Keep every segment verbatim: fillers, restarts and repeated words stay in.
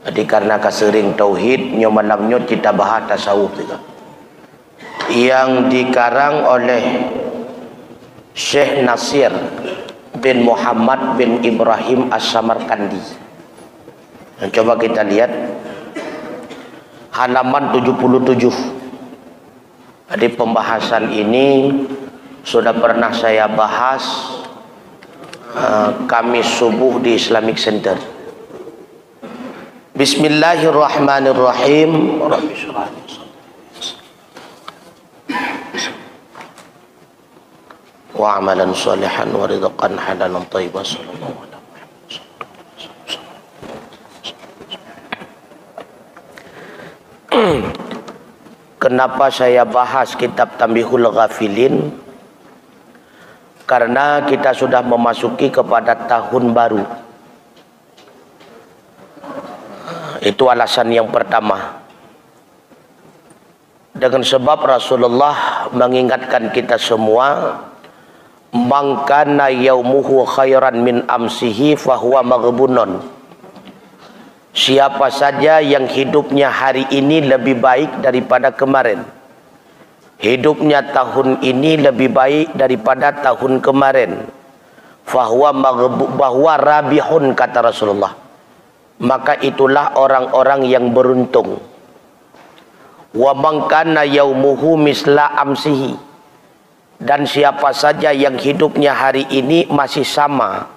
Jadi, karena ka seuring tauhid, nyoe malam nyoe kita bahas tasawuf juga. Yang dikarang oleh Syekh Nasir bin Muhammad bin Ibrahim As-Samarkandi. Nah, coba kita lihat halaman tujuh puluh tujuh. Jadi, pembahasan ini sudah pernah saya bahas, eh, Kamis subuh di Islamic Center. Bismillahirrahmanirrahim. Rabbi syrah li sadri. Wa amalan shalihan wa rizqan halalan thayyiban. Sallallahu alaihi wasallam. Kenapa saya bahas kitab Tanbihul Ghafilin? Karena kita sudah memasuki kepada tahun baru. Itu alasan yang pertama. Dengan sebab Rasulullah mengingatkan kita semua, "Man kana yaumuhu khairan min amsihi fahuwa maghbunun." Siapa saja yang hidupnya hari ini lebih baik daripada kemarin, hidupnya tahun ini lebih baik daripada tahun kemarin, fahuwa maghbu-, bahwa rabihun, kata Rasulullah, maka itulah orang-orang yang beruntung. Wa man kana yaumuhu misla amsihi, dan siapa saja yang hidupnya hari ini masih sama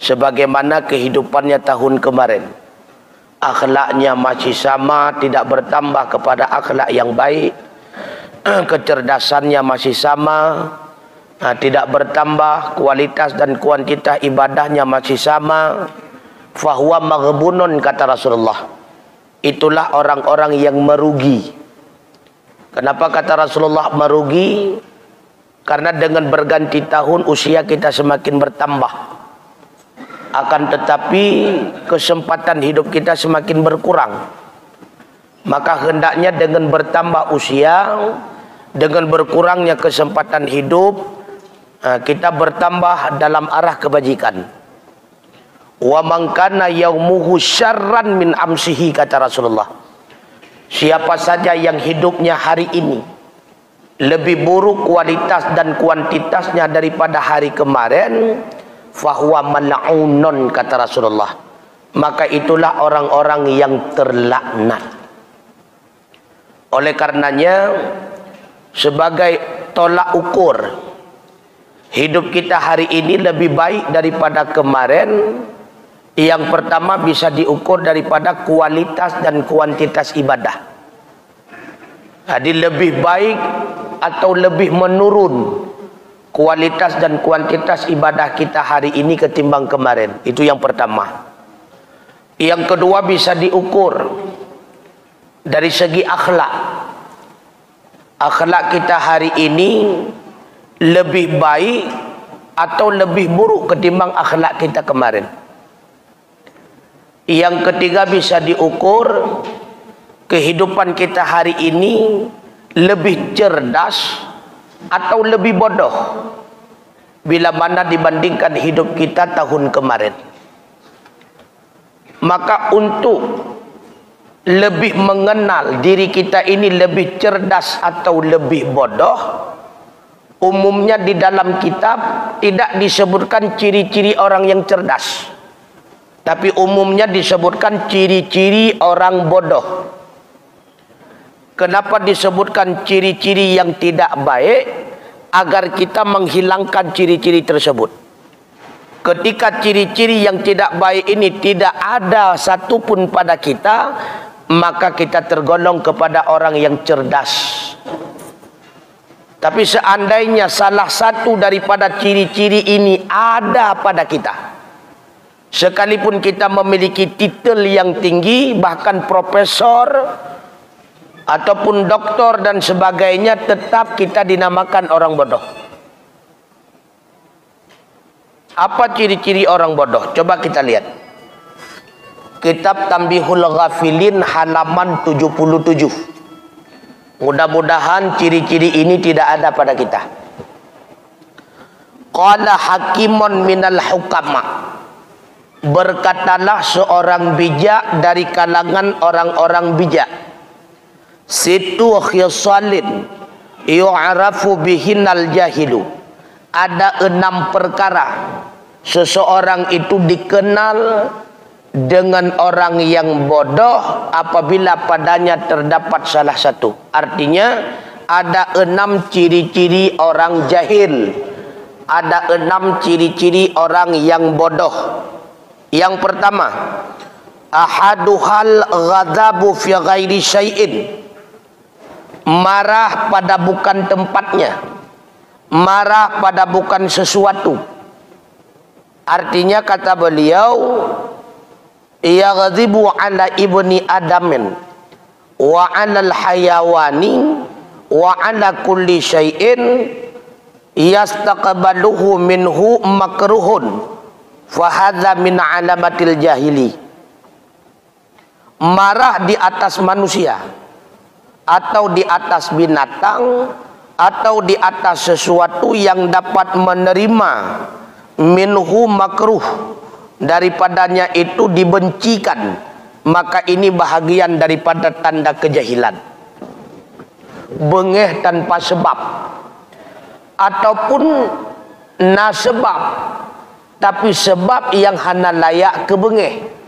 sebagaimana kehidupannya tahun kemarin, akhlaknya masih sama, tidak bertambah kepada akhlak yang baik, kecerdasannya masih sama, ha, tidak bertambah, kualitas dan kuantitas ibadahnya masih sama, fahuwa maghbunun, kata Rasulullah. Itulah orang-orang yang merugi. Kenapa kata Rasulullah merugi? Karena dengan berganti tahun, usia kita semakin bertambah. Akan tetapi, kesempatan hidup kita semakin berkurang. Maka hendaknya dengan bertambah usia, dengan berkurangnya kesempatan hidup, eh, kita bertambah dalam arah kebajikan. "Wa man kana yaumuhu syarran min amsihi," kata Rasulullah. Siapa saja yang hidupnya hari ini lebih buruk kualitas dan kuantitasnya daripada hari kemarin, "fahuwa mal'unun," kata Rasulullah, maka itulah orang-orang yang terlaknat. Oleh karenanya, sebagai tolak ukur, hidup kita hari ini lebih baik daripada kemarin, yang pertama bisa diukur daripada kualitas dan kuantitas ibadah. Jadi, lebih baik atau lebih menurun kualitas dan kuantitas ibadah kita hari ini ketimbang kemarin. Itu yang pertama. Yang kedua, bisa diukur dari segi akhlak. Akhlak kita hari ini lebih baik atau lebih buruk ketimbang akhlak kita kemarin. Yang ketiga, bisa diukur kehidupan kita hari ini lebih cerdas atau lebih bodoh bila mana dibandingkan hidup kita tahun kemarin. Maka, untuk lebih mengenal diri kita ini lebih cerdas atau lebih bodoh, umumnya di dalam kitab tidak disebutkan ciri-ciri orang yang cerdas, tapi umumnya disebutkan ciri-ciri orang bodoh. Kenapa disebutkan ciri-ciri yang tidak baik? Agar kita menghilangkan ciri-ciri tersebut. Ketika ciri-ciri yang tidak baik ini tidak ada satu pun pada kita, maka kita tergolong kepada orang yang cerdas. Tapi seandainya salah satu daripada ciri-ciri ini ada pada kita, sekalipun kita memiliki titel yang tinggi, bahkan profesor ataupun doktor dan sebagainya, tetap kita dinamakan orang bodoh. Apa ciri-ciri orang bodoh? Coba kita lihat. Kitab Tanbihul Ghafilin, halaman tujuh puluh tujuh. Mudah-mudahan ciri-ciri ini tidak ada pada kita. Qala hakimun minal hukama. Berkatalah seorang bijak dari kalangan orang-orang bijak. Sittu khisalin yu'rafu bihinnal jahilu. Ada enam perkara seseorang itu dikenal dengan orang yang bodoh apabila padanya terdapat salah satu. Artinya, ada enam ciri-ciri orang jahil. Ada enam ciri-ciri orang yang bodoh. Yang pertama, ahaduhal ghadabu fi ghairi syai'in. Marah pada bukan tempatnya. Marah pada bukan sesuatu. Artinya, kata beliau, yaghdibu ala ibni Adamin wa alal hayawani wa ala kulli syai'in yastaqbaluhu minhu makruhun, fahadza min alamatil jahili. Marah di atas manusia, atau di atas binatang, atau di atas sesuatu yang dapat menerima minhu makruh, daripadanya itu dibencikan, maka ini bahagian daripada tanda kejahilan. Beungéh tanpa sebab, ataupun na sebab, tapi sebab yang hana layak keu beungéh.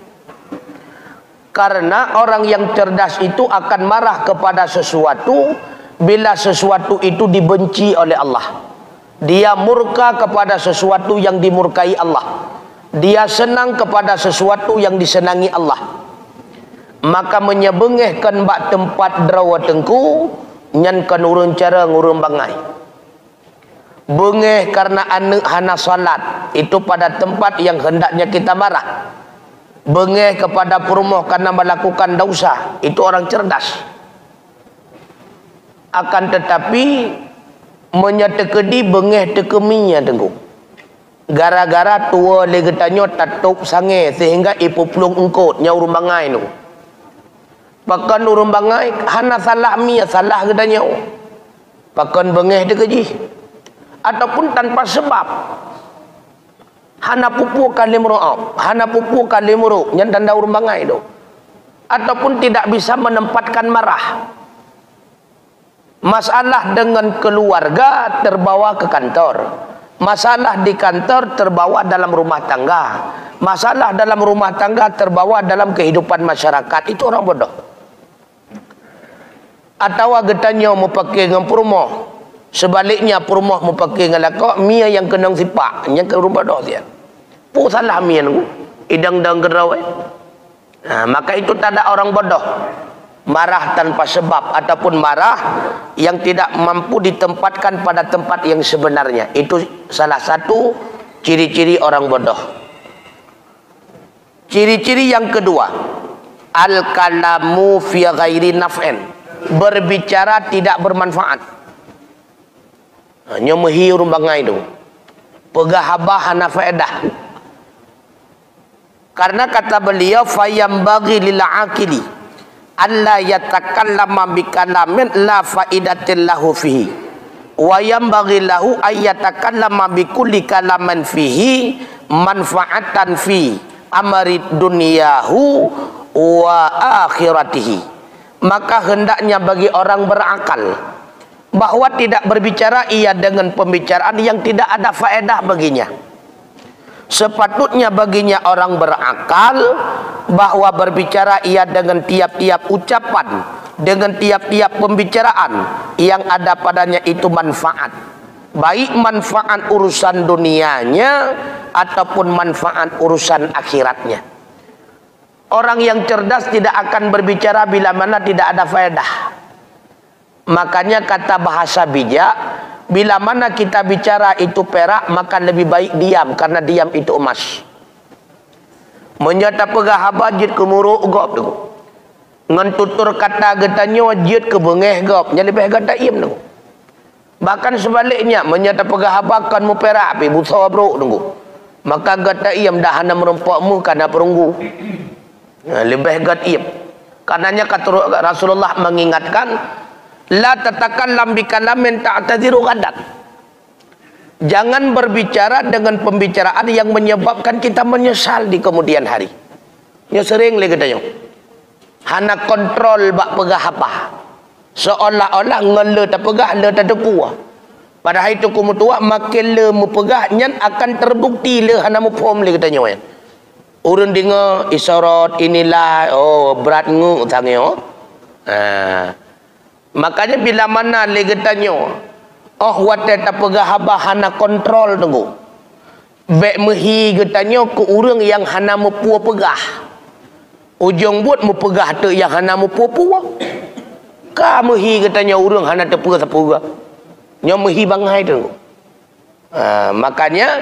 Karena orang yang cerdas itu akan marah kepada sesuatu bila sesuatu itu dibenci oleh Allah. Dia murka kepada sesuatu yang dimurkai Allah. Dia senang kepada sesuatu yang disenangi Allah. Maka meunyoe beungéh kon bak teumpat droe teungku, nyan kon ureuëng carông, ureuëng bangai. Beungéh karena aneuëk hana salat, itu pada tempat yang hendaknya kita marah. Beungéh kepada peurumoh karena melakukan dosa, itu orang cerdas. Akan tetapi, meunyoe teukeudi beungéh teukeumi nyan teungku. Gara-gara tuwoe lé geutanyoe tatôb sangé sehingga ipeuplueng eungkôt, nyan ureuëng bangai nyoe. Pakon ureuëng bangai hana salah mie, salah geutanyoe. Pakon beungéh teukeudi jih. Ataupun tanpa sebab. Hana peue-peue ka lé meurôk, hana peue-peue ka lé meurôk, nyan tanda ureuëng bangai tu. Ataupun tidak bisa menempatkan marah. Masalah dengan keluarga terbawa ke kantor. Masalah di kantor terbawa dalam rumah tangga. Masalah dalam rumah tangga terbawa dalam kehidupan masyarakat. Itu orang bodoh. Atawa geutanyoe meupaké ngon peurumoh, seubaliknya peurumoh meupaké ngon lakoe, mie nyang keunong sipak, nyan keu ureuëng bodoh siat. Peue salah mie nyan? Idang-dang keudroe. Nah, maka itu tanda orang bodoh. Marah tanpa sebab ataupun marah yang tidak mampu ditempatkan pada tempat yang sebenarnya. Itu salah satu ciri-ciri orang bodoh. Ciri-ciri yang kedua, al-kalamu fi ghairi naf'in. Berbicara tidak bermanfaat. Ha, nyoe meuhi ureuëng bangai tu. Peugah haba hana faedah. Karena kata beliau, "Fayambaghi lil aqili alla yatakallama bi kalamin la faidatin lahu fihi. Wa yambaghi lahu ay yatakallama bi kulli kalamin fihi manfaatan fi amri dunyahu wa akhiratihi." Maka hendaknya bagi orang berakal bahwa tidak berbicara ia dengan pembicaraan yang tidak ada faedah baginya. Sepatutnya baginya orang berakal bahwa berbicara ia dengan tiap-tiap ucapan, dengan tiap-tiap pembicaraan yang ada padanya itu manfaat, baik manfaat urusan dunianya ataupun manfaat urusan akhiratnya. Orang yang cerdas tidak akan berbicara bila mana tidak ada faedah. Makanya kata bahasa bijak, bila mana kita bicara itu perak, maka lebih baik diam, karena diam itu emas. Meunyoe tapeugah haba jeuet keu meurôk gob tu, ngon tutur kata geutanyoe jeuet keu beungéh gob, nyan leubeh gata iem tu. Bahkan sebaliknya, meunyoe tapeugah haba kon meuperak pih busoe brôk tu, maka gata iem dah hana meurumpok meuh kana peurunggu. Nah, leubeh gét ieb. Karenanya kata Rasulullah mengingatkan, "La tatakallam bi kalamin ta'tadziru ghadan." Jangan berbicara dengan pembicaraan yang menyebabkan kita menyesal di kemudian hari. Nyoe sering lé geutanyoe. Hana kontrol bak peugah haba. Seolah-olah ngon le tapeugah, le tateupeue. Padahai teungku meutuah, makin le meupeugah, nyan akan terbukti le hana muphom lé geutanyoe. Ureuëng deungoe isyarat, inilah, oh, brat ngeuk tanyoe. Ha. Makanya bila mana lé geutanyoe, oh, watée tapeugah haba hana kontrol teungku. Bék meuhi geutanyoe keu ureuëng nyang hana meupeue peugah. Ujong buet meupeugah teuk nyang hana meupeue-peue. Ka meuhi geutanyoe ureuëng hana teupeue sapeue. Nyoe meuhi bangai teungku. Ha, makanya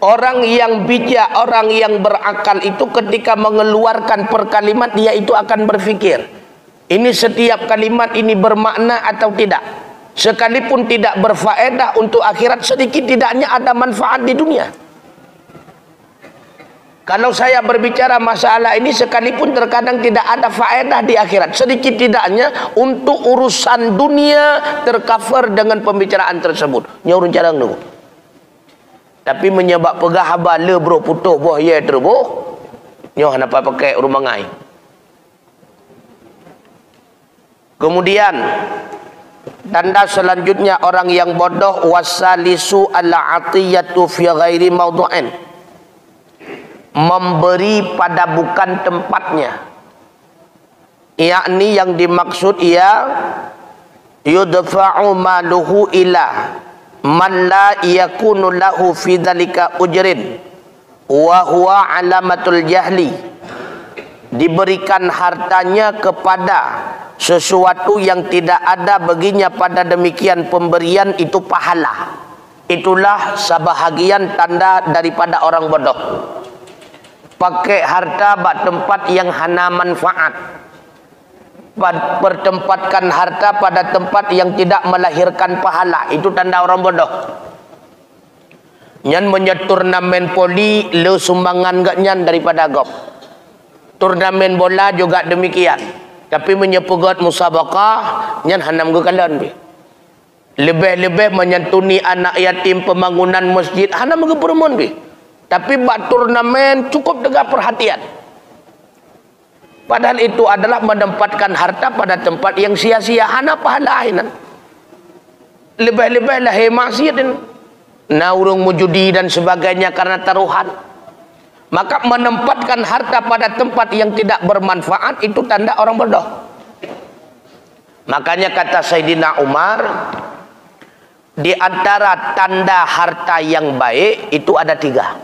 orang yang bijak, orang yang berakal itu ketika mengeluarkan perkalimat, dia itu akan berpikir, ini setiap kalimat ini bermakna atau tidak. Sekalipun tidak berfaedah untuk akhirat, sedikit tidaknya ada manfaat di dunia. Kalau saya berbicara masalah ini, sekalipun terkadang tidak ada faedah di akhirat, sedikit tidaknya untuk urusan dunia tercover dengan pembicaraan tersebut. Nyoe ureuëng carông tu. Tapi meunyoe bak peugah haba le brok putôh boh ye teuruboh, nyoe hana pakai ureuëng bangai. Kemudian, tanda selanjutnya orang yang bodoh, wasalisu al-atiyatu fi ghairi maudhu'in. Memberi pada bukan tempatnya. Yakni yang dimaksud ia, yudfa'u maluhu ila man la yakunu lahu fi dzalika ujrin. Wa huwa alamatul jahli, diberikan hartanya kepada sesuatu yang tidak ada baginya pada demikian pemberian itu pahala. Itulah sebahagian tanda daripada orang bodoh. Pakai harta bak tempat yang hana manfaat. Pad-, pertempatkan harta pada tempat yang tidak melahirkan pahala. Itu tanda orang bodoh. Nyan meunyoe turnamen voli, le sumbangan geuh nyan daripada gob. Turnamen bola juga demikian. Tapi meunyoe peugét musabaqah, nyan hana meugeukalen pih. Leubeh-leubeh menyantuni anak yatim, pembangunan masjid, hana meugeupeurumun pih. Tapi bak turnamen cukup teuga perhatian. Padahal itu adalah menempatkan harta pada tempat yang sia-sia, hana pahala inan. Leubeh-leubeh lahé maksiat inan. Na ureuëng meujudi dan sebagainya karena taruhan. Maka menempatkan harta pada tempat yang tidak bermanfaat itu tanda orang bodoh. Makanya kata Saidina Umar, di antara tanda harta yang baik itu ada tiga.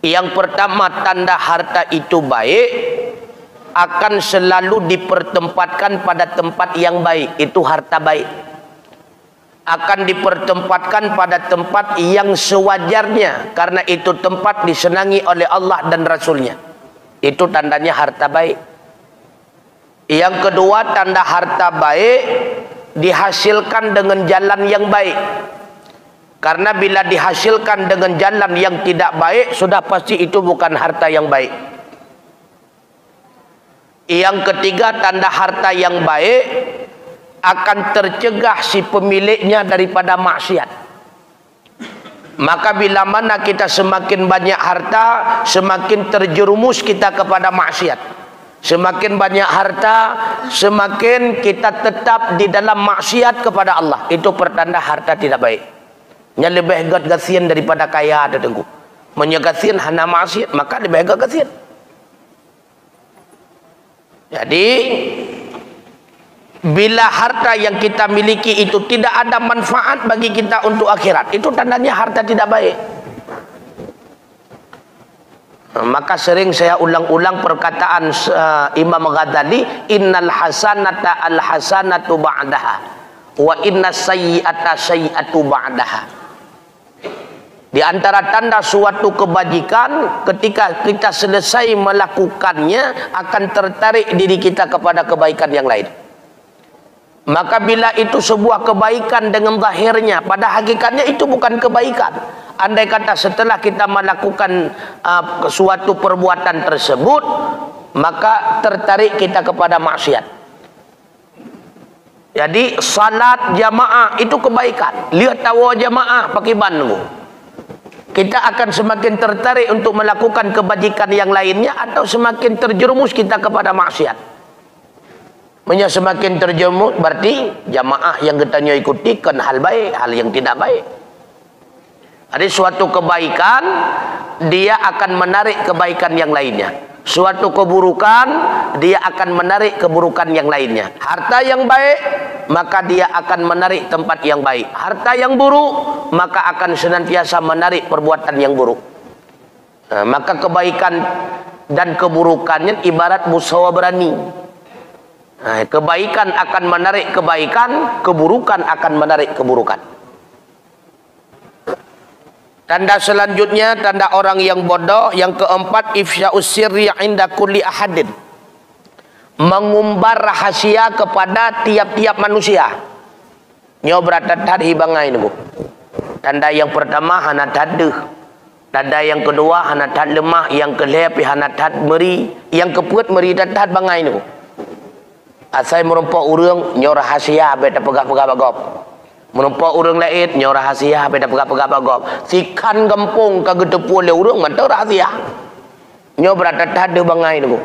Yang pertama, tanda harta itu baik akan selalu dipertempatkan pada tempat yang baik, itu harta baik. Akan dipertempatkan pada tempat yang sewajarnya, karena itu tempat disenangi oleh Allah dan Rasul-Nya. Itu tandanya harta baik. Yang kedua, tanda harta baik dihasilkan dengan jalan yang baik. Karena bila dihasilkan dengan jalan yang tidak baik, sudah pasti itu bukan harta yang baik. Yang ketiga, tanda harta yang baik akan tercegah si pemiliknya daripada maksiat. Maka bila mana kita semakin banyak harta, semakin terjerumus kita kepada maksiat. Semakin banyak harta, semakin kita tetap di dalam maksiat kepada Allah. Itu pertanda harta tidak baik. Nyan leubeh gét gasien daripada kaya, Teungku. Meunyoe gasien hana maksiat, maka leubeh gét gasien. Jadi, bila harta yang kita miliki itu tidak ada manfaat bagi kita untuk akhirat, itu tandanya harta tidak baik. Maka sering saya ulang-ulang perkataan, eh, Imam Ghazali, "Innal hasanata al hasanatu ba'daha, wa innas sayyi'ata sayyi'atu ba'daha." Di antara tanda suatu kebajikan, ketika kita selesai melakukannya, akan tertarik diri kita kepada kebaikan yang lain. Maka bila itu sebuah kebaikan dengan zahirnya, pada hakikatnya itu bukan kebaikan. Andai kata setelah kita melakukan, uh, suatu perbuatan tersebut, maka tertarik kita kepada maksiat. Jadi, salat jamaah itu kebaikan. Lheueh tawoe jamaah pakriban nunggu. Kita akan semakin tertarik untuk melakukan kebajikan yang lainnya atau semakin terjerumus kita kepada maksiat? Meunyoe semakin terjerumus, berarti jamaah yang geutanyoe ikuti kon hal baik, hal yang tidak baik. Jadi, suatu kebaikan, dia akan menarik kebaikan yang lainnya. Suatu keburukan, dia akan menarik keburukan yang lainnya. Harta yang baik, maka dia akan menarik tempat yang baik. Harta yang buruk, maka akan senantiasa menarik perbuatan yang buruk. Nah, maka kebaikan dan keburukannya ibarat busoe berani. Nah, kebaikan akan menarik kebaikan, keburukan akan menarik keburukan. Tanda selanjutnya, tanda orang yang bodoh. Yang keempat, ifsya'us sirri 'inda kulli ahadin. Mengumbar rahasia kepada tiap-tiap manusia. Nyoe brat that-that hi bangai nunggu. Tanda yang pertama hana that deuh. Tanda yang kedua hana that leumah, yang keulhèe pih hana that meuri, yang keupeuet meuri that-that bangai nunggu. Asai meurumpok ureuëng, nyoe rahasia, bék tapeugah-peugah bak gob. Meurumpok ureuëng laén, nyoe rahasia, bék tapeugah-peugah bak gob. Sikhan gampông ka geuteupeue lé ureuëng, mantong rahasia. Nyoe brat that-that deuh bangai nunggu.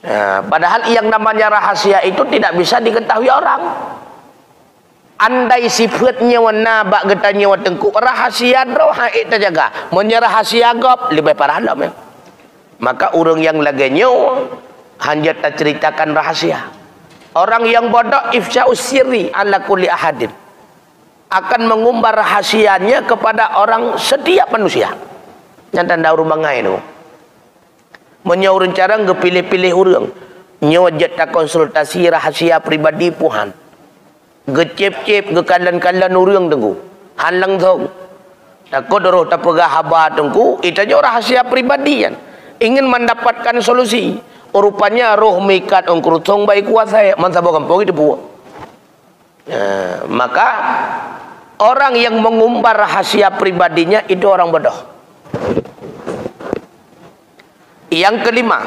Ya, padahal yang namanya rahasia itu tidak bisa diketahui orang. Andai sifeuet nyoe na bak geutanyoe teungku, rahasia droe han ék tajaga. Meunyoe rahasia gob, leubeh parah lom, ya. Maka ureuëng nyang lagée nyoe hanjeuet taceuritakan rahasia. Orang yang bodoh ifsya'us sirri 'ala kulli ahadin. Akan mengumbar rahasianya kepada orang, setiap manusia. Nyan tanda ureuëng bangai tu. Meunyoe ureuëng carông geupiléh-piléh ureuëng, nyoe jeuet takonsultasi rahasia pribadi puhan. Geucép-cép, geukalon-kalon ureuëng teungku. Han langsông. Takot roh tapeugah haba teungku, itanyoe rahasia pribadi nyan. Ingin mendapatkan solusi. Rupanya roh meuikat ôn kruthông bak iku asèe, man saboh gampông iteupeue. Ya, maka orang yang mengumbar rahasia pribadinya itu orang bodoh. Yang kelima,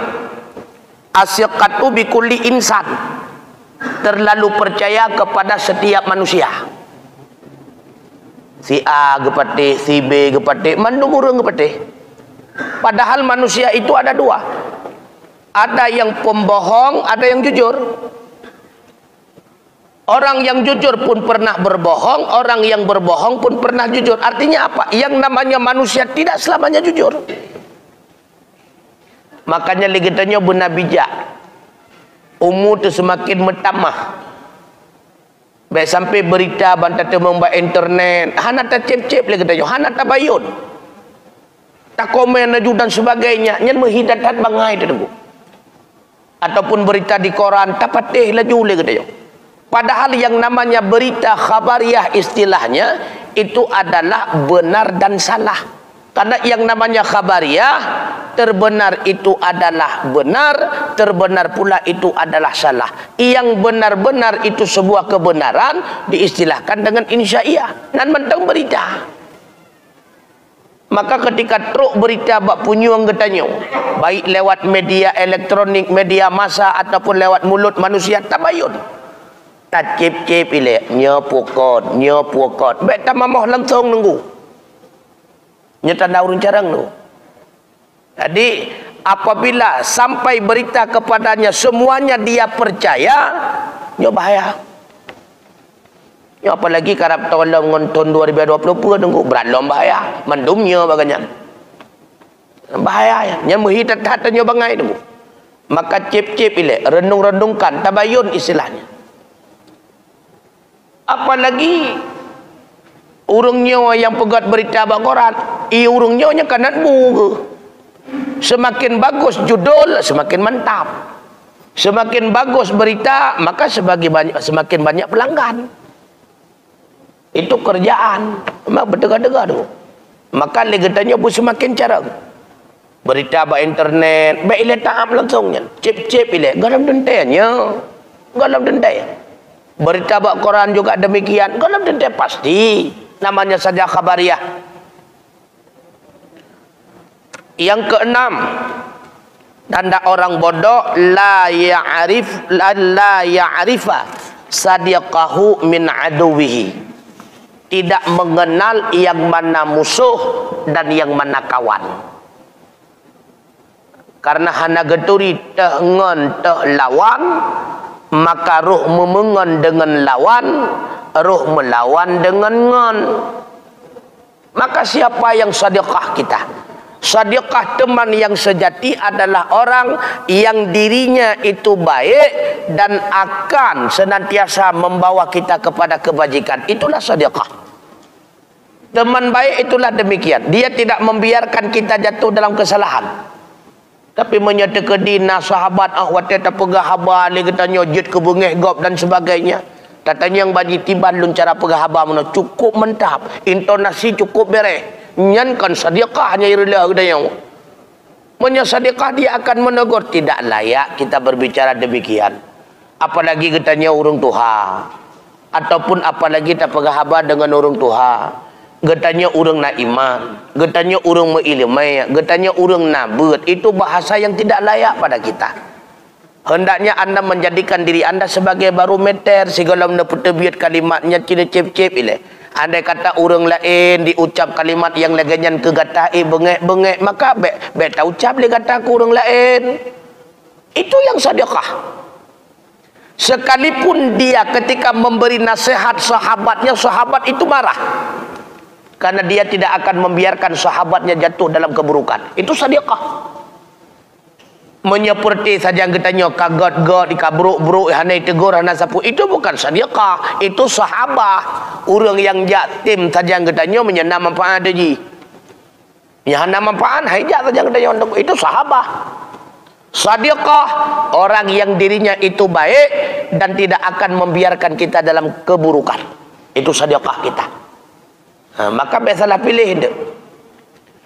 asiqatu bikulli insan, terlalu percaya kepada setiap manusia. Si A geupatéh, si B geupatéh, mandum ureuëng geupatéh. Padahal manusia itu ada dua. Ada yang pembohong, ada yang jujur. Orang yang jujur pun pernah berbohong, orang yang berbohong pun pernah jujur. Artinya apa? Yang namanya manusia tidak selamanya jujur. Makanya lé geutanyoe beuna bijak. Umu teu seumaken meutamah. Bék sampai beurita ban tateumeung bak internet, hana tacép-cép lé geutanyoe, hana tabayôn. Takomen laju dan sebagainya, nyan meuhi that-that bangai teungku. Ataupun beurita di koran, tapatéh laju lé geutanyoe. Padahal yang namanya berita khabariah istilahnya, itu adalah benar dan salah. Karena yang namanya khabariah, terbenar itu adalah benar, terbenar pula itu adalah salah. Yang benar-benar itu sebuah kebenaran diistilahkan dengan insya'iyah. Nan mantong beurita. Maka ketika trok beurita bak punyueng geutanyoe, baik lewat media elektronik, media massa, ataupun lewat mulut manusia, tabayôn. Tacép-cép ilée, nyoe pukot, nyoe pukot. Bék tamamoh langsong nunggu. Nyoe tanda ureuëng carông tu. Jadi, apabila sampai berita kepadanya semuanya dia percaya, nyoe bahaya. Nyoe apalagi karab thôn lom ngon thôn dua ribu dua puluh peuet teungku, brat lom bahaya. Mandum nyoe bagai nyan. Bahaya, ya. Nyan meuhi that-that tanyoe bangai teungku. Maka cép-cép ilée, renung-renungkan, tabayôn istilahnya. Apalagi ureuëng nyoe nyang peugét beurita bak koran, i ureuëng nyoe nyang kanat bu geuh. Seumaken bagus judul, seumaken mantap. Seumaken bagus beurita, maka seubagi banyak, seumaken banyak peulanggan. Itu keurjaan. Memang beuteuga-teuga tu. Maka lé geutanyoe beuseumaken carông. Beurita bak internet, bék ilée taáb langsong nyan. Cép-cép ilée, gohlom teuntée nyoe. Gohlom teuntée. Beurita bak koran juga demikian, gohlom teuntée pasti. Namanya saja khabariah. Yang keenam, tanda orang bodoh, la ya'rif, la, la ya'rifa Sadiqahu min aduwihi. Tidak mengenal yang mana musuh dan yang mana kawan. Karena hana geuturi teuh ngon teuh lawan, maka roh meumeungon deungon lawan, roh meulawan deungon ngon. Maka siapa yang sadiqah kita? Sadiqah, teman yang sejati adalah orang yang dirinya itu baik dan akan senantiasa membawa kita kepada kebajikan. Itulah sadiqah. Teman baik itulah demikian. Dia tidak membiarkan kita jatuh dalam kesalahan. Tapi meunyoe teukeudi na sahabat, ah, watée tapeugah haba lé geutanyoe jeuet keu beungéh gob dan sebagainya. Tatanyong bak jitiban lôn cara peugah haba meunoe, cukup mantap, intonasi cukup bereh. Nyan kon sadiqah nyang ireulah geutanyoe. Meunyoe sadiqah, dia akan menegur, tidak layak kita berbicara demikian. Apalagi geutanyoe ureuëng tuha, ataupun apalagi tapeugah haba deungon ureuëng tuha. Geutanyoe ureuëng na iman, geutanyoe ureuëng meuileumé, geutanyoe ureuëng na beuet, itu bahasa yang tidak layak pada kita. Hendaknya anda menjadikan diri anda sebagai barometer, sigohlom neupeuteubiet kalimat nyan cit neucéb-céb ilée. Andai kata ureuëng laén diucab kalimat nyang lagée nyan keu gata, eh, beungéh-beungéh, maka bék, bék taucab lé gata keu ureuëng laén. Itu yang sadiqah. Sekalipun dia ketika memberi nasihat sahabatnya, sahabat itu marah. Karena dia tidak akan membiarkan sahabatnya jatuh dalam keburukan. Itu sadiqah. Meunyoe peureute sajan geutanyoe ka gét-gét, ka brok-brok, hana itegur, hana sapeue, itu bukan sadiqah, itu sahabah. Ureuëng nyang jak tem sajan geutanyoe meunyoe na manfaat jih. Nyang hana manfaat, hai jak sajan geutanyoe, itu sahabah. Sadiqah, orang yang dirinya itu baik dan tidak akan membiarkan kita dalam keburukan. Itu sadiqah kita. Ha, maka bék salah piléh tu.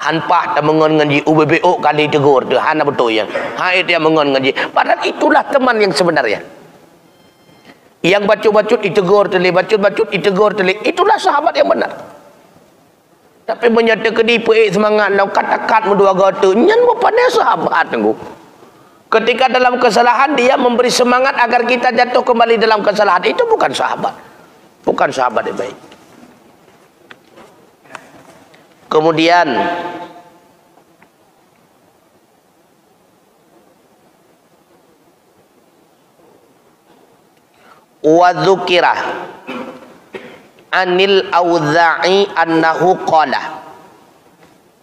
Han paih tameungon ngon jih, ubé-bé ôk kali tegur tu, hana beutôi nyan. Ha, itu yang meungon ngon jih. Padahal itulah teman yang sebenarnya. Yang bacut-bacut itegur teulé, bacut-bacut itegur teulé. Itulah sahabat yang benar. Tapi meunyoe teukeudi peuék seumangat lom, kat-kat meudua goe teuk, nyan bukan sahabat, Teungku. Ketika dalam kesalahan, dia memberi semangat agar kita jatuh kembali dalam kesalahan. Itu bukan sahabat. Bukan sahabat yang baik. Kemudian, wa dzukira anil Auza'i annahu qala.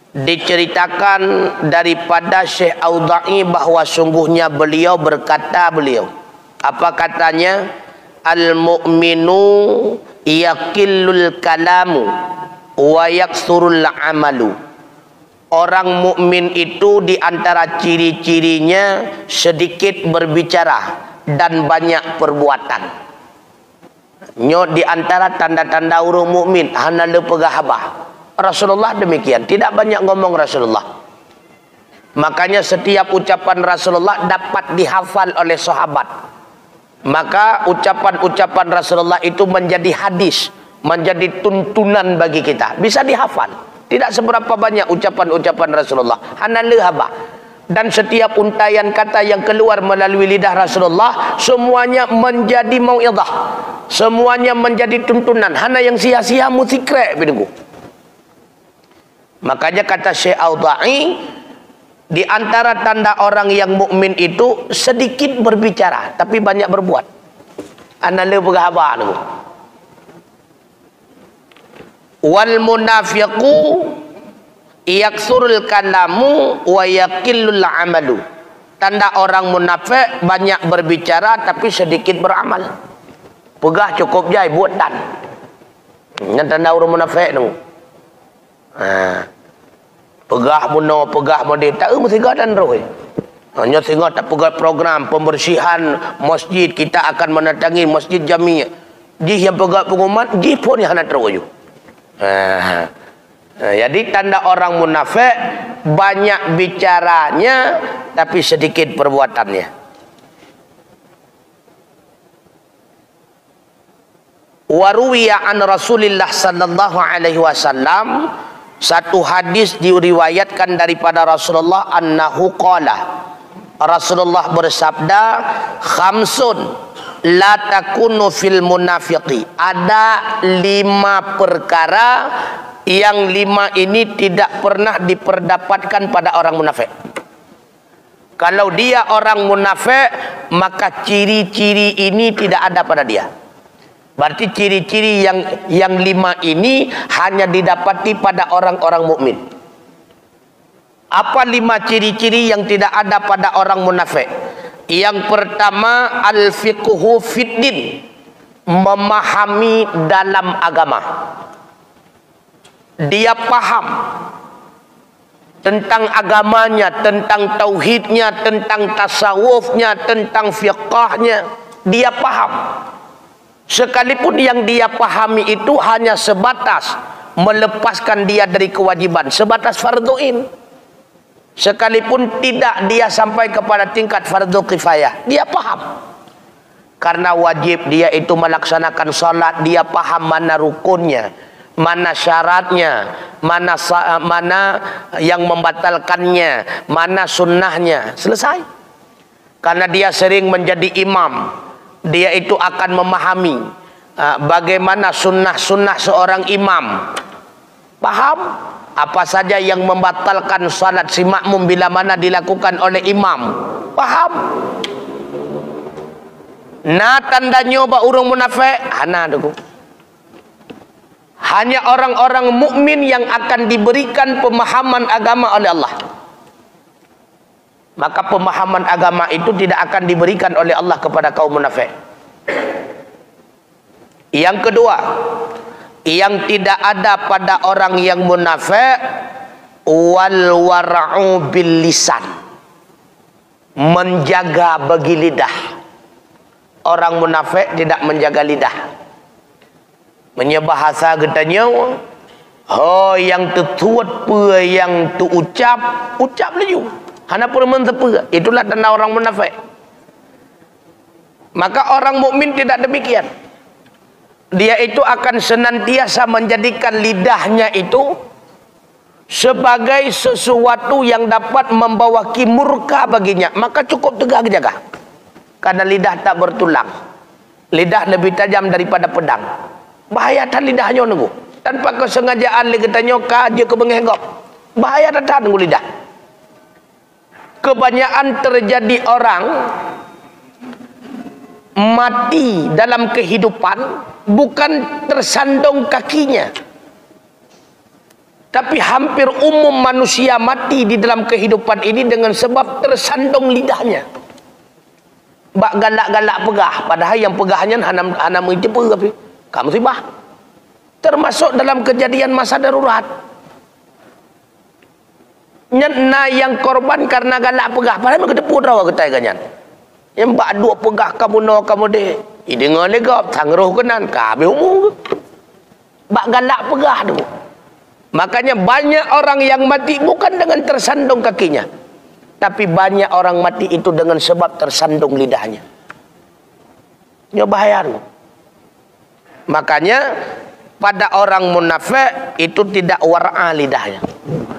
Diceritakan daripada Syekh Auza'i bahwa sungguhnya beliau berkata, beliau, apa katanya? "Al-mu'minu yaqillul kalamu wa yaksurul amalu." Orang mukmin itu di antara ciri-cirinya sedikit berbicara dan banyak perbuatan. Nyoe di antara tanda-tanda ureuëng mukmin, hana le peugah haba. Rasulullah demikian, tidak banyak ngomong Rasulullah. Makanya setiap ucapan Rasulullah dapat dihafal oleh sahabat. Maka ucapan-ucapan Rasulullah itu menjadi hadis, menjadi tuntunan bagi kita. Bisa dihafal. Tidak seberapa banyak ucapan-ucapan Rasulullah. Hana le haba. Dan setiap untaian kata yang keluar melalui lidah Rasulullah, semuanya menjadi mau'izah. Semuanya menjadi tuntunan. Hana yang sia-sia, meusikrek, Teungku. Makanya kata Syekh Auza'i, di antara tanda orang yang mukmin itu sedikit berbicara, tapi banyak berbuat. Hana le peugah haba, Teungku. Wal munafiqu yaksurul kalamu wa yaqillul amalu. Tanda orang munafik, banyak berbicara tapi sedikit beramal. Peugah cukup jai, buet tan. Nyan tanda ureuëng munafik tu. Ha. Peugah bunoe, peugah meudeh, taeu meusigoe tan roh. Ha, nyoe singoh tapeugah program pembersihan masjid, kita akan mendatangi Masjid Jami. Jih nyang peugah pengumuman, jih phon nyang hana trok aju. Ha. Ha, jadi tanda orang munafik, banyak bicaranya tapi sedikit perbuatannya. Wa ruwiya an Rasulillah sallallahu alaihi wasallam, satu hadis diriwayatkan daripada Rasulullah, annahu qala, Rasulullah bersabda, "Khamsun, La takunu fil munafiqi. Ada lima perkara yang lima ini tidak pernah diperdapatkan pada orang munafik. Kalau dia orang munafik, maka ciri-ciri ini tidak ada pada dia. Berarti ciri-ciri yang yang lima ini hanya didapati pada orang-orang mukmin. Apa lima ciri-ciri yang tidak ada pada orang munafik? Yang pertama, al-fiqhu fiddin, memahami dalam agama. Dia paham tentang agamanya, tentang tauhidnya, tentang tasawufnya, tentang fiqahnya. Dia paham. Sekalipun yang dia pahami itu hanya sebatas melepaskan dia dari kewajiban, sebatas fardhu ain. Sekalipun tidak dia sampai kepada tingkat fardhu kifayah, dia paham. Karena wajib dia itu melaksanakan salat, dia paham mana rukunnya, mana syaratnya, mana sa-, mana yang membatalkannya, mana sunnahnya. Selesai. Karena dia sering menjadi imam, dia itu akan memahami, ah, bagaimana sunnah-sunnah seorang imam. Paham? Apa saja yang membatalkan salat si makmum bila mana dilakukan oleh imam. Paham? Na tanda nyoe bak ureuëng munafik? Hana, Teungku. Hanya orang-orang mukmin yang akan diberikan pemahaman agama oleh Allah. Maka pemahaman agama itu tidak akan diberikan oleh Allah kepada kaum munafik. Yang kedua, yang tidak ada pada orang yang munafik, wal wara'u bil lisan. Menjaga bagi lidah. Orang munafik tidak menjaga lidah. Meunyoe bahasa geutanyoe, ho nyang teutuet peue nyang teuucap, ucap laju. Hana peurumeuen teupeue. Itulah tanda orang munafik. Maka orang mukmin tidak demikian. Dia itu akan senantiasa menjadikan lidahnya itu sebagai sesuatu yang dapat membawa kimurka baginya, maka cukup teugah geujaga. Karena lidah tak bertulang. Lidah lebih tajam daripada pedang. Bahaya that lidah nyoe, Teungku. Tanpa kesengajaan lé geutanyoe ka jeuet keu beungéh gob. Bahaya that, Teungku, lidah. Kebanyakan terjadi orang mati dalam kehidupan bukan tersandung kakinya. Tapi hampir umum manusia mati di dalam kehidupan ini dengan sebab tersandung lidahnya. Bak galak-galak peugah, padahai nyang peugah nyan hana, hana meuteupeu, tapi ka musibah. Termasuk dalam kejadian masa darurat. Nyan na nyang korban karena galak peugah, padahai meuteupeu droe geutai geuh nyan. Nyang bak duek peugah ka bunoe ka meudeh, ideungoe lé gob, sang roh keunan, ka habéh umu. Bak galak peugah tu. Makanya banyak orang yang mati bukan dengan tersandung kakinya, tapi banyak orang mati itu dengan sebab tersandung lidahnya. Nyoe bahaya tu. Makanya pada orang munafik itu tidak wara'a lidahnya,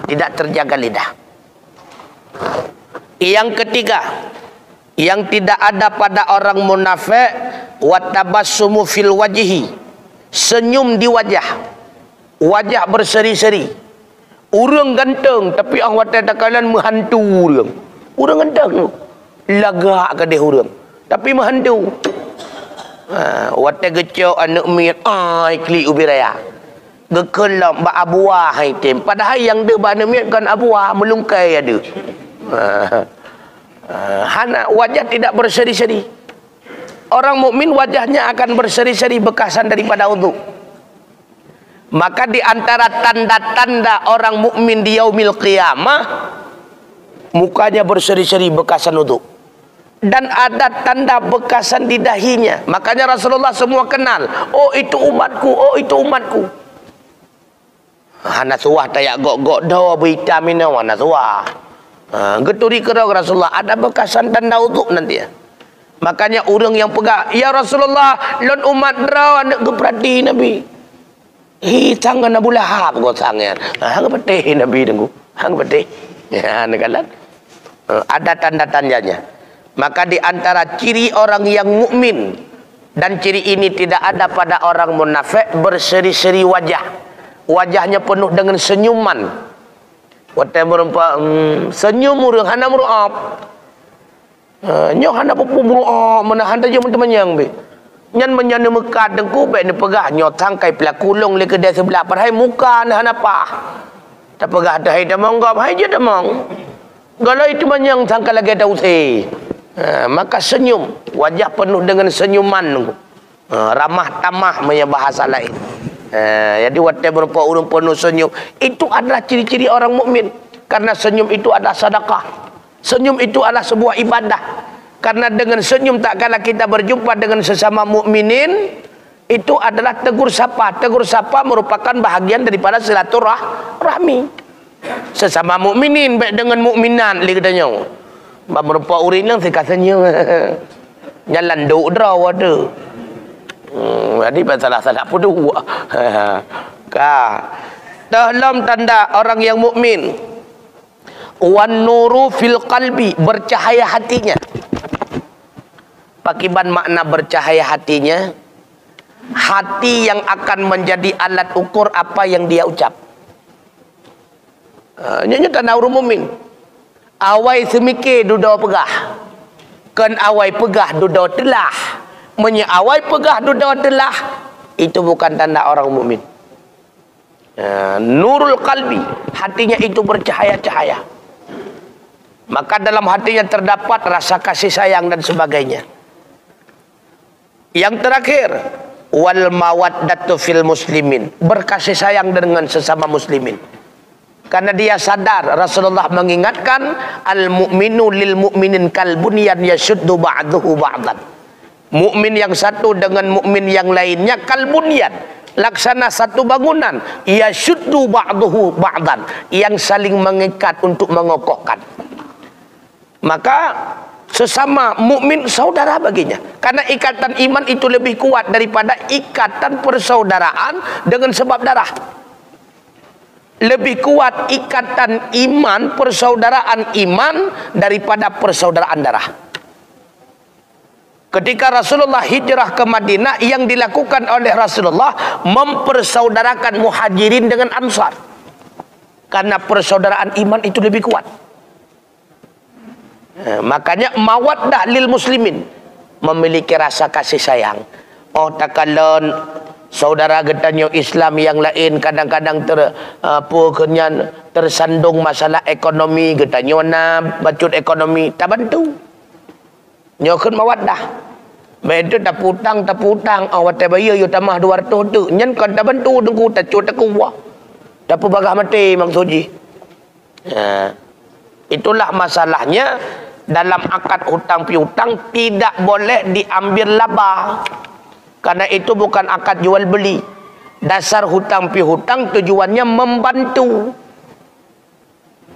tidak terjaga lidah. Yang ketiga, yang tidak ada pada orang munafik, watabassumu fil wajhi, senyum di wajah. Wajah berseri-seri. Ureuëng ganteng, tapi 'oh watée takalon meuhantu ureuëng. Ureuëng ganteng tu. Lagak keudeh ureuëng, tapi meuhantu. Ha, watée geucok aneuëk miet, ai klik ubit raya. Geukeulom bak abuah hai tem. Padahai nyang deuh bak aneuëk miet kon abuah, meulungkai ya deuh. Ha. Ha, hana, wajah tidak berseri-seri. Orang mukmin wajahnya akan berseri-seri bekasan daripada udhu. Maka di antara tanda-tanda orang mukmin di yaumil qiyamah, mukanya berseri-seri bekasan udhu. Dan ada tanda bekasan di dahinya. Makanya Rasulullah semua kenal. Oh, itu umatku, oh, itu umatku. Hana suah tajak gok-gok doe beuitam inoe, hana suah. Ha, geuturi keudroe Rasulullah, ada beukasan tanda udhu nanti. Makanya ureuëng nyang peugah, "Ya Rasulullah, lôn umat droe aneuk geupeurati Nabi." Hi, sang ngon Abu Lahab gosang nyan. Ha, geupeuteh Nabi deungoe. Ha, geupeuteh. Ya, neukalon. Ha, ada tanda-tandanya. Maka di antara ciri orang yang mukmin, Dan ciri ini tidak ada pada orang munafik berseri-seri wajah. Wajahnya penuh dengan senyuman. Watée meureumpok, hmm, senyum ureuëng hana meuru'ob. Ha, nyoe hana peue-peue meuru'ob, meunahan tajak meuteumanyang beh. Nyan meunyoe neumeukat teungku, bék neupeugah nyoe tangkai peulaku lôn lé keudée seublah, padahai muka na hana paih. Tapeugah teuhai tamong gob, hai jeuet tamong. Goloi teumanyong sangka lagée dausé. Ha, maka senyum, wajah penuh dengan senyuman. Ha, ramah tamah meunyoe bahasa lain. Ha, jadi watée meureumpok ureuëng penuh senyum, itu adalah ciri-ciri orang mukmin. Karena senyum itu adalah sedekah. Senyum itu adalah sebuah ibadah. Karena dengan senyum tak kala kita berjumpa dengan sesama mukminin, itu adalah tegur sapa. Tegur sapa merupakan bahagian daripada silaturah-, rahmi. Sesama mukminin baik dengan mukminat lé geutanyoe. Ban meureumpok ureuëng nyang sika senyum. Nyan landok droe tu. Hmm, jadi ban salah-salah peuduek. Ka. Toh lom tanda orang yang mukmin. Wan nuru fil qalbi, bercahaya hatinya. Pakiban makna bercahaya hatinya? Hati yang akan menjadi alat ukur apa yang dia ucap. Ha, nyoe, nyoe tanda ureuëng mukmin. Awai seumike dudoe peugah. Kon awai peugah dudoe teulah. Meunyoe awai peugah dudoe teulah, itu bukan tanda orang mukmin. Ha, nurul qalbi, hatinya itu bercahaya-cahaya. Maka dalam hatinya terdapat rasa kasih sayang dan sebagainya. Yang terakhir, wal mawaddatu fil muslimin, berkasih sayang dengan sesama muslimin. Karena dia sadar, Rasulullah mengingatkan, al mu'minu lil mu'minin kal bunyan yashuddu ba'duhu ba'dan. Mukmin yang satu dengan mukmin yang lainnya kal bunyan, laksana satu bangunan, yashuddu ba'duhu ba'dan, yang saling mengikat untuk mengokohkan. Maka sesama mukmin saudara baginya. Karena ikatan iman itu lebih kuat daripada ikatan persaudaraan dengan sebab darah. Lebih kuat ikatan iman, persaudaraan iman daripada persaudaraan darah. Ketika Rasulullah hijrah ke Madinah, yang dilakukan oleh Rasulullah mempersaudarakan Muhajirin dengan Ansar. Karena persaudaraan iman itu lebih kuat. Eh, makanya mawaddah lil muslimin, memiliki rasa kasih sayang. Oh, takalon saudara geutanyoe Islam yang lain kadang-kadang ter-, eh, apa keu nyan, tersandung masalah ekonomi, geutanyoe na bacut ekonomi, tabantu. Nyoe kheun mawaddah. Bah itu taputang, taputang, oh, watée bayeue yue tamah dua ratus teuk. Nyan kon tabantu teungku, tacot takuwah. Tapeubagah maté maksud jih. Ya. Itulah masalahnya, dalam akad hutang piutang tidak boleh diambil laba. Karena itu bukan akad jual beli. Dasar hutang piutang tujuannya membantu.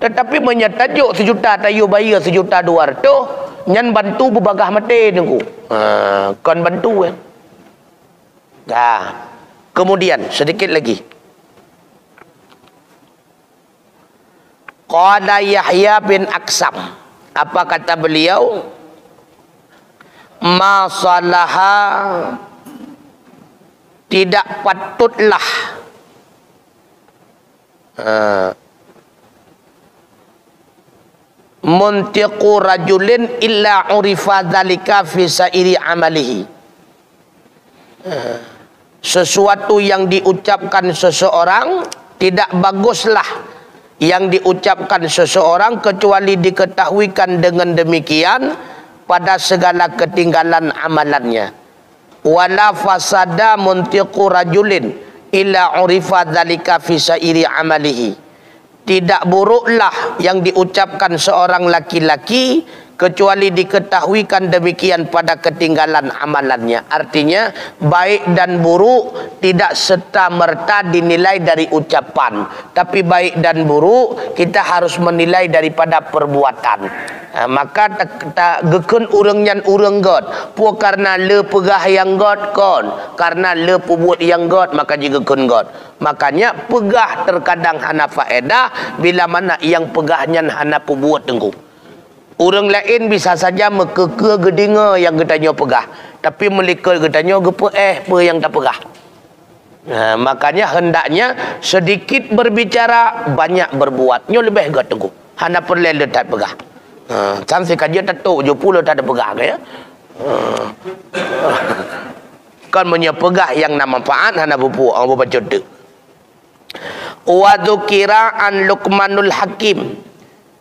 Tetapi meunyoe tajok sejuta, tayue bayeue sejuta dua ratus, nyan bantu beubagah maté teungku. Ha, kon bantu, kan? Dah. Kemudian, sedikit lagi. Qala Yahya bin Aksam. Apa kata beliau? Ma salaha, tidak patutlah, eh, muntiqu rajulin illa urifa dzalika fi sairi amalihi. Eh, sesuatu yang diucapkan seseorang tidak baguslah yang diucapkan seseorang kecuali diketahuikan dengan demikian pada segala ketinggalan amalannya. Wala fasada muntiqu rajulin illa urifa dzalika fi sairi amalihi. Tidak buruklah yang diucapkan seorang laki-laki kecuali diketahuikan demikian pada ketinggalan amalannya. Artinya, baik dan buruk tidak serta-merta dinilai dari ucapan, tapi baik dan buruk kita harus menilai daripada perbuatan. Ha, maka ta-, ta-, geukheun ureuëng nyan ureuëng gét, peue kareuna le peugah nyang gét kon, kareuna le peubuet nyang gét, maka jigeukheun gét. Makanya peugah terkadang hana faedah bila mana nyang peugah nyan hana peubuet teungku. Ureuëng laén bisa saja meukeue-keue geudeungoe nyang geutanyoe peugah, tapi meulikot geutanyoe geupeuéh peue nyang tapeugah. Nah, makanya hendaknya sedikit berbicara, banyak berbuat. Nyoe leubeh gét teungku. Hana peureulée le that peugah. Ha, samsé ka jeuet tatôk ju pula that peugah ke, ya. Ha. Kan meunyoe peugah nyang na manfaat hana peupuek, hana peubacut teuk. Wa dzukira an Luqmanul Hakim.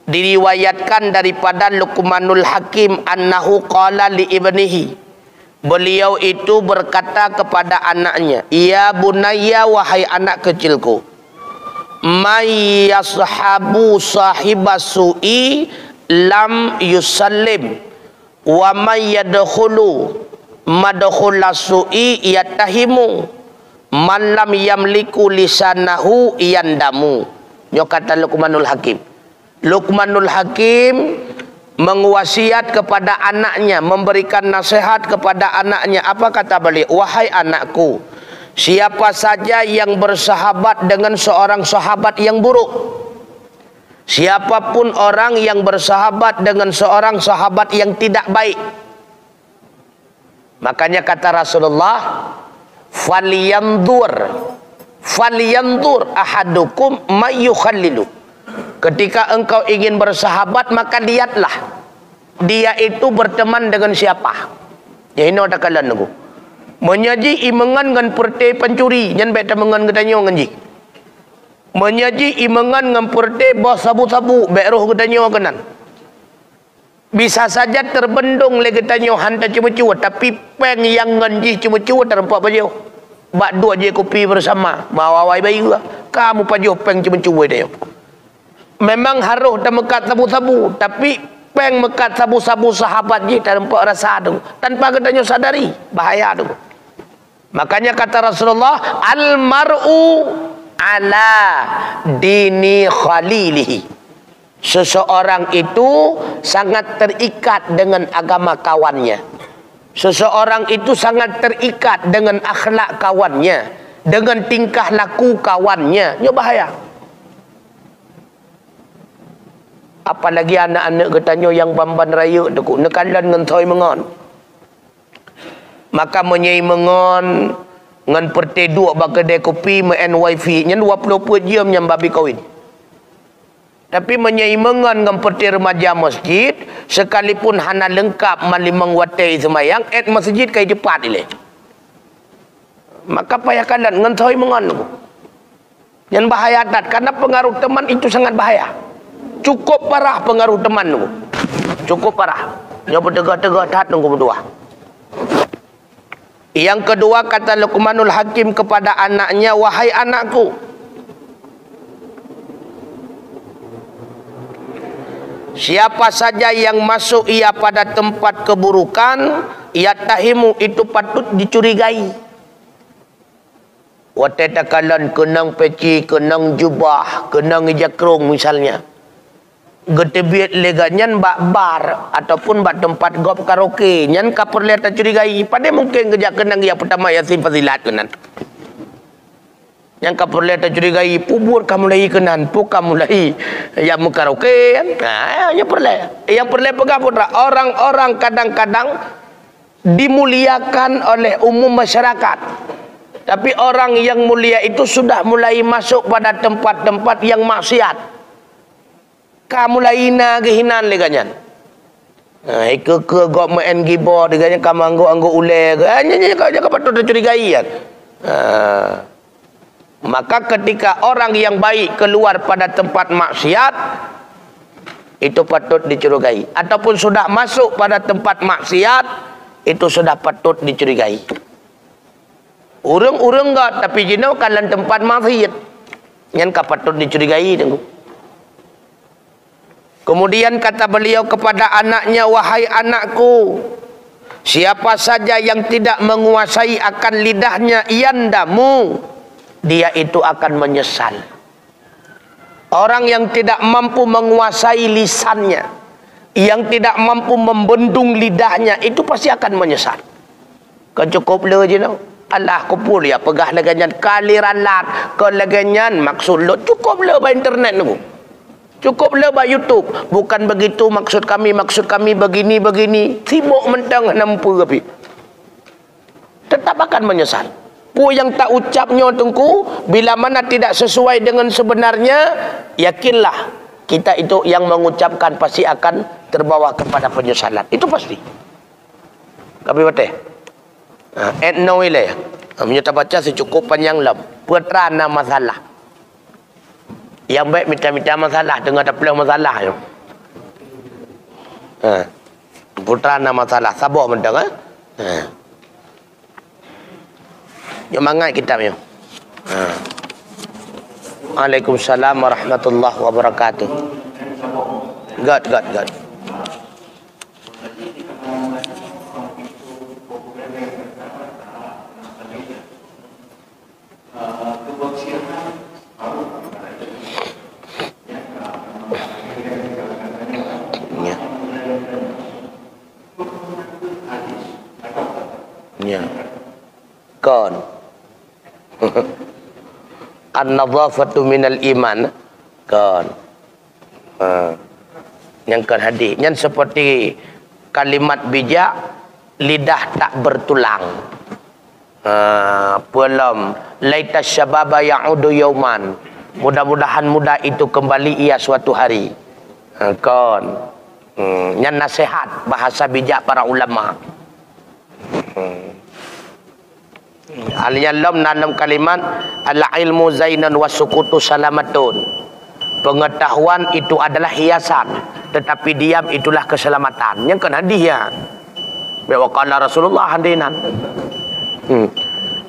Diriwayatkan daripada Luqmanul Hakim annahu qala li ibnihi. Beliau itu berkata kepada anaknya, "Ya bunayya, wahai anak kecilku, may yashabu sahiba su'i lam yusallim, wa may yadkhulu madkhala su'i yattahimu, man lam yamliku lisanahu yandamu." Nyoe kata Luqmanul Hakim. Luqmanul Hakim mewasiat kepada anaknya, memberikan nasihat kepada anaknya. Apa kata beliau? "Wahai anakku, siapa saja yang bersahabat dengan seorang sahabat yang buruk, siapapun orang yang bersahabat dengan seorang sahabat yang tidak baik," Makanya kata Rasulullah, "Falyanzur, falyanzur ahadukum may yukhallilu." Ketika engkau ingin bersahabat, maka lihatlah dia itu berteman dengan siapa. Nyang inoe takalon teungku. Meunyoe jih imeungon ngon peureute pancuri, nyan bék tameungon geutanyoe ngon jih. Meunyoe jih imeungon ngon peureute boh sabu-sabu, bék roh geutanyoe keunan. Bisa saja terbendung lé geutanyoe han taceumeucue, tapi péng nyang ngon jih ceumeucue tareumpok pajoh. Bak duek jih kupi bersama, meuawai-awai bayeue, ka meupajoh péng ceumeucue tanyoe. Memang harôh tameukat sabu-sabu, tapi péng meukat sabu-sabu sahabat jih tareumpok rasa tu, tanpa geutanyoe sadari, bahaya tu. Makanya kata Rasulullah, "Al-mar'u ala dini khalilihi." Seseorang itu sangat terikat dengan agama kawannya. Seseorang itu sangat terikat dengan akhlak kawannya, dengan tingkah laku kawannya. Nyoe bahaya. Apalagi aneuk-aneuk geutanyoe nyang ban-ban rayeuk teungku, neukalon ngon soe meungon. Maka meunyoe meungon ngon peureute duek bak keudè kupi meu'en wifi, nyan dua ploh peuet jeuem nyan babi kawin. Tapi meunyoe meungon ngon peureute remaja masjid, sekalipun hana leungkap man limong watèe seumayang, èt masjid ka jiteupat ilèe. Maka payah kalon ngon soe meungon. Nyan bahaya that, karena pengaruh teman itu sangat bahaya. Cukup parah pengaruh teman tu. Cukup parah. Nyoe beuteugoh-teugoh that nunggu meutuah. Yang kedua, kata Luqmanul Hakim kepada anaknya, "Wahai anakku, siapa saja yang masuk ia pada tempat keburukan, yattahimu, itu patut dicurigai." Watèe takalon keunong peci, keunong jubah, keunong ija krông misalnya, geuteubiet lé gobnyan bak bar ataupun bak teumpat gob karaoke, nyan ka peureulèe tacurigai. Padahai mungken geujak keunong jak peutamat Yasin Fazilat keunan. Nyan ka peureulèe tacurigai, peue buet ka mulai keunan, peue ka mulai jak meukaraoke kan? Ha, nyan peureulèe. Nyang peureulèe peugah putra, orang-orang kadang-kadang dimuliakan oleh umum masyarakat. Tapi orang yang mulia itu sudah mulai masuk pada tempat-tempat yang maksiat. Ka mulai na geuh inan lé gobnyan. Ha, ikeue-keue gob meu'en gibot, gobnyan ka meuanggôk-anggôk ulèe. Ha, nyan, nyan, nyan ka patôt tacurigai nyan. Ha. Maka ketika orang yang baik keluar pada tempat maksiat, itu patut dicurigai. Ataupun sudah masuk pada tempat maksiat, itu sudah patut dicurigai. Ureuëng-ureuëng gét, tapi jinoe ka lam teumpat maksiat. Nyan ka patôt dicurigai, teungku. Kemudian kata beliau kepada anaknya, "Wahai anakku, siapa saja yang tidak menguasai akan lidahnya, yandamu, dia itu akan menyesal." Orang yang tidak mampu menguasai lisannya, yang tidak mampu membendung lidahnya, itu pasti akan menyesal. Ka cukup le jinoe. Alah, kupul ya peugah lagèe nyan, ka lé ralat, ka lagèe nyan maksud lôn. Cukup le bak internet nunggu. Cukup le bak YouTube. Bukan begitu maksud kami, maksud kami begini, begini. Sibok mantong hana mupeue pih. Tetap akan menyesal. Peue nyang ta ucap nyoe Teungku, bila mana tidak sesuai dengan sebenarnya, yakinlah kita itu yang mengucapkan pasti akan terbawa kepada penyesalan. Itu pasti. Ka abéh watèe. Ha, et no ilée. Ha, meunyoe tabaca seucukop panyang lom. Peue teuma na masalah. Nyang bèk mita-mita masalah, teungoh tapeuleueh masalah nyoe. Ha. Peue teuma na masalah, saboh mantong, eh? Ha. Nyoe mangat kitab nyoe. Ha. Waalaikumsalam warahmatullahi wabarakatuh. Göt, göt, göt. Ya. Ya. Kon. An-nadhafatu minal iman. Kon. Ha. Nyang kon hadis. Nyan seperti kalimat bijak, lidah tak bertulang. Ha, peulom, "Laita syababa ya'udu yauman." Mudah-mudahan muda itu kembali ia suatu hari. Ha, kon. Hmm, nyan nasihat bahasa bijak para ulama. Hmm. Alnya lom na lom kalimat, "Al-ilmu zainun wa sukutu salamatun." Pengetahuan itu adalah hiasan, tetapi diam itulah keselamatan. Nyang kon hadis nyan. Bèk wa qala Rasulullah hadis nyan. Hmm.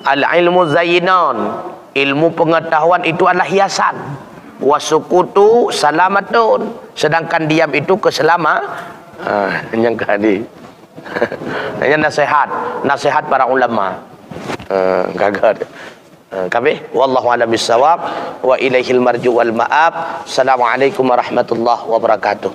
Al-ilmu zainun, ilmu pengetahuan itu adalah hiasan. Wa sukutu salamatun, sedangkan diam itu keselama-, ah, nyang kon hadis. Nyan nasihat, nasihat para ulama. Ah, gagal. Ah, ka abéh, wallahu a'lam bissawab, wa ilaihil marji wal ma'ab. Assalamualaikum warahmatullahi wabarakatuh.